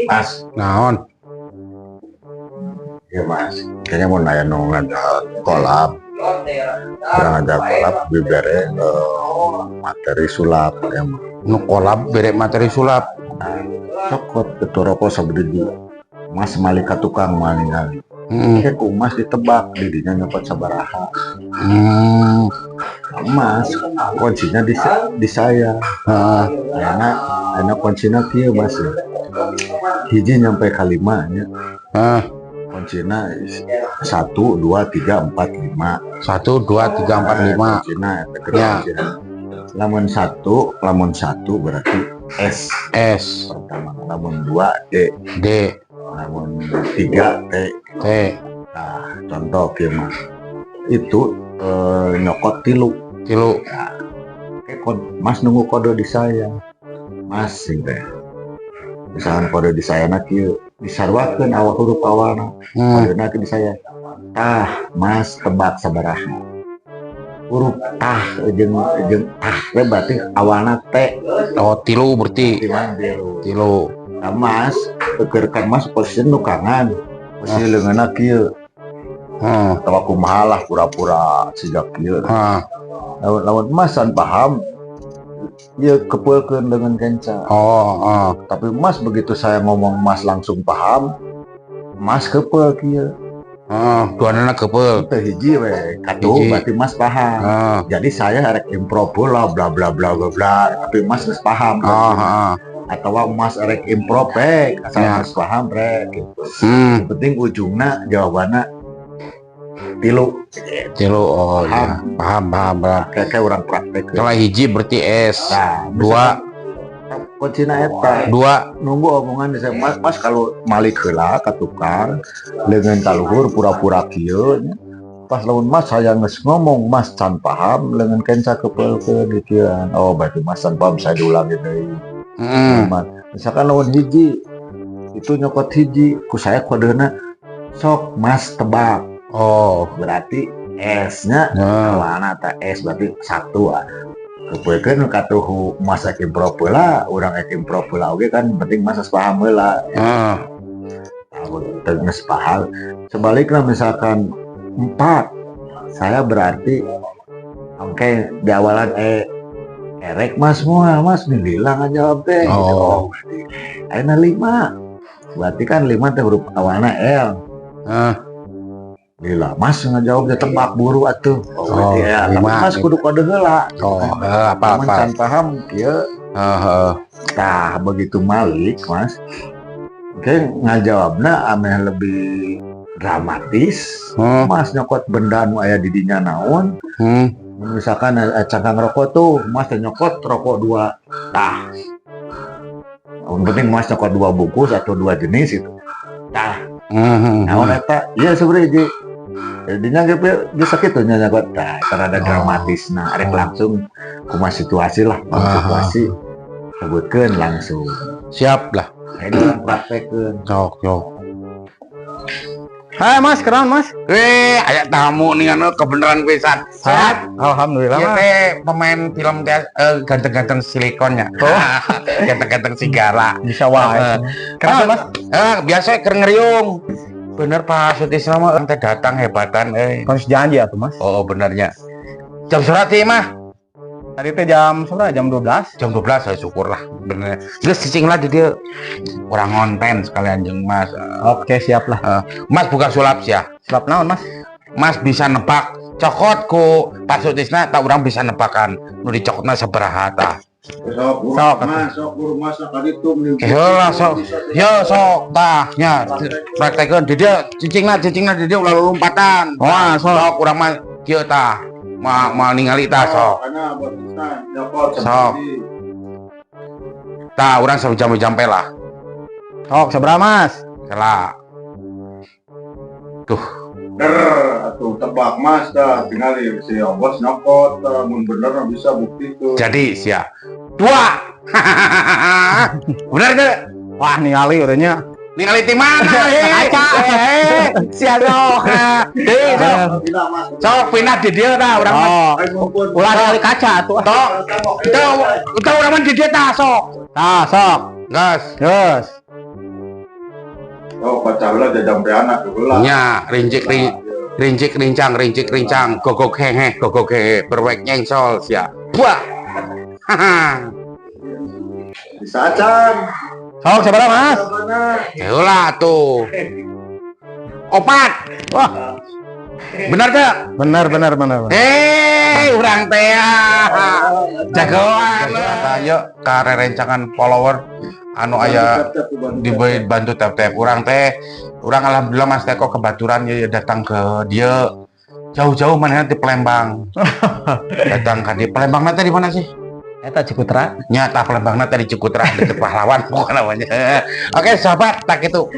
Mas, Naon? Ya Mas, kayaknya mau nanya nu ngajak kolab, urang ngajak kolab dibere materi sulap ya mah. Nu kolab bere materi sulap. Cokot itu rokok sabeudeui. Mas malik ka tukang ningali. Kayak ku Mas ditebak didinya nyokot sabaraha. Mas, kuncinya di saya. Heeh. Enak, enak kuncinya kieu, Mas, ya. Hiji nyampe kalima nya. Heeh. Kuncina satu, dua, tiga, empat, lima. Satu, dua, tiga, empat, lima. Kuncina eta gede kuncina. Lamun satu berarti S S, pertama. Lamun dua D, D, lamun tiga T. T. Nah, contoh kieu mah. Itu nyokot tilu. 3. Kayak Mas nunggu kode di saya. Mas sing teh. Misalkan kode di saya na kieu, disarwakeun awal huruf awalna. Kodena di saya. Tah, Mas tebak sabaraha. Huruf tah jeung jeung tah teh berarti awalna T. Oh, 3 berarti. Di mana 3. 3. Nah, Mas, kekerkan Mas posisi nukangan. Posisi leungeunna kieu. Atawa kumaha lah, pura-pura siga kieu. Lamun lamun Mas can paham, ieu kepeulkeun dengan kenca. Oh, oh. Tapi Mas begitu saya ngomong Mas langsung paham, Mas kepeul kieu. Duanana kepeul. Teu hiji we, katuh Hiji. Berarti Mas paham. Jadi saya rek improv lah bla bla bla bla bla, tapi Mas geus paham. Oh, heeh. Atau Mas rek improv rek, asal Mas paham rek gitu. Yang penting ujungna jawabannya 3. 3, oh iya. Paham, paham, paham. Kayak kayak orang praktek. Kalau hiji berarti S. Nah, Dua, kuncina eta dua, nunggu omongan di saya, Mas, Mas kalau malik heula ka tukang leungeun kaluhur pura-pura kieu nya. Pas lamun Mas saya geus ngomong Mas can paham, leungeun kenca kepeulkeun dikieuan. Oh, berarti Mas can paham, saya diulangi deui. Mas, misalkan lamun hiji itu nyokot hiji ku saya kodena, sok Mas tebak. Oh, berarti S nya. Awalna ta S berarti satu ah. Kepeulkeun katuhu Mas rek improv heula, urang rek improv heula oge kan penting Mas geus paham heula. Teu geus paham. Sebaliknya misalkan empat, saya berarti oke di awalan E erek Mas moal Mas nih bilang aja jawab teh gitu. Oh. Berarti ayeuna lima. Berarti kan lima teh huruf awalna L. Lila, Mas ngajawab teh tebak buru atuh. Oh, berarti Oh, ya, tapi lima. Mas kudu kode heula. Oh, apa Lamun apa. Can paham kieu. Heeh. Tah, begitu malik, Mas. Oke, ngajawabna ameh lebih dramatis. Mas nyokot benda nu aya di dinya naon. Misalkan cangkang rokok tuh, Mas teh nyokot rokok dua. Tah. Yang penting Mas nyokot dua bungkus atau dua jenis itu. Tah, naon eta? Iya sebenarnya ji. Jadinya ge bisa kitu nya nyokot. Tah, eta rada dramatis. Nah, rek langsung kumaha situasi lah, kumaha situasi sebutkeun langsung. Siap lah. Ini orang praktekeun. Sok, sok. Hai Mas, keren Mas. Eh, aya tamu nih anu kebenaran pisan. Sehat? Alhamdulillah Ieu Mas. Teh pemain film teh ganteng-ganteng silikonnya. Oh. Ganteng-ganteng sigara. Bisa wae. Keren Mas. Eh, biasa keur ngeriung. Bener Pak Sutisna mah teh datang hebatan eh. Harus janji atuh Mas. Oh, benernya. Jam surat sih mah. Tadi teh jam seberapa? Jam 12. Jam 12 saya syukur lah bener. Geus cicing lah di dia. Kurang konten sekalian jeung Mas. Oke, siap lah. Mas buka sulap sih ya. Sulap naon Mas? Mas bisa nebak cokot ku Pak Sutisna tak urang bisa nebakan nu dicokotna sabaraha tah. Sok, Sok, mas, sok buru masak kali itu. Heula sok. Yo sok tah nya praktekeun di dieu cicingna cicingna di dieu ulah lompatan. Wah, sok. Sok urang mah kieu tah. Ma mau ningali tah sok. Karena buat bisa nyokot. Sok. Tah urang sampai lah. Sok, seberapa Mas? Salah. Tuh, Der, atuh tebak Mas dah tinggal si bos nyokot, dah, mun bener mah bisa bukti tuh. Jadi sia. Dua. Bener gak? Wah, ningali urangnya. Ningali di mana? Kaca. Eh, sia sok. Deui sok. Pindah Mas. Sok pindah di dieu tah urang mah. Oh, Ayo ngumpul. ulah ningali kaca atuh. Sok. Itu itu urang mah di dieu tah sok. Tah, sok. Gas. Gas. Oh, pacah lah jajampeana heula. Nya, rincik rincik rincang, rincik rincang, gogok hehe, gogok hehe, berwek nyengsol sia. Wah. Haha. Bisa acan. Sok sabaraha, Mas? Mana? Heula tuh. Opat. Wah, Bener teu? Benar benar benar. Benar. Eh, urang teh ah. Jagoan. Ayo ka rerencangan follower anu aya dibantu tap-tap urang teh. Urang alhamdulillah Mas Teko kebaturan ya, ya datang ke dia jauh-jauh mana di Palembang. Datang ke di Palembang nanti di mana sih? Eta Cikutra. Nyata Palembang nanti di Cikutra, deket pahlawan pokoknya namanya. Oke sahabat, tah kitu.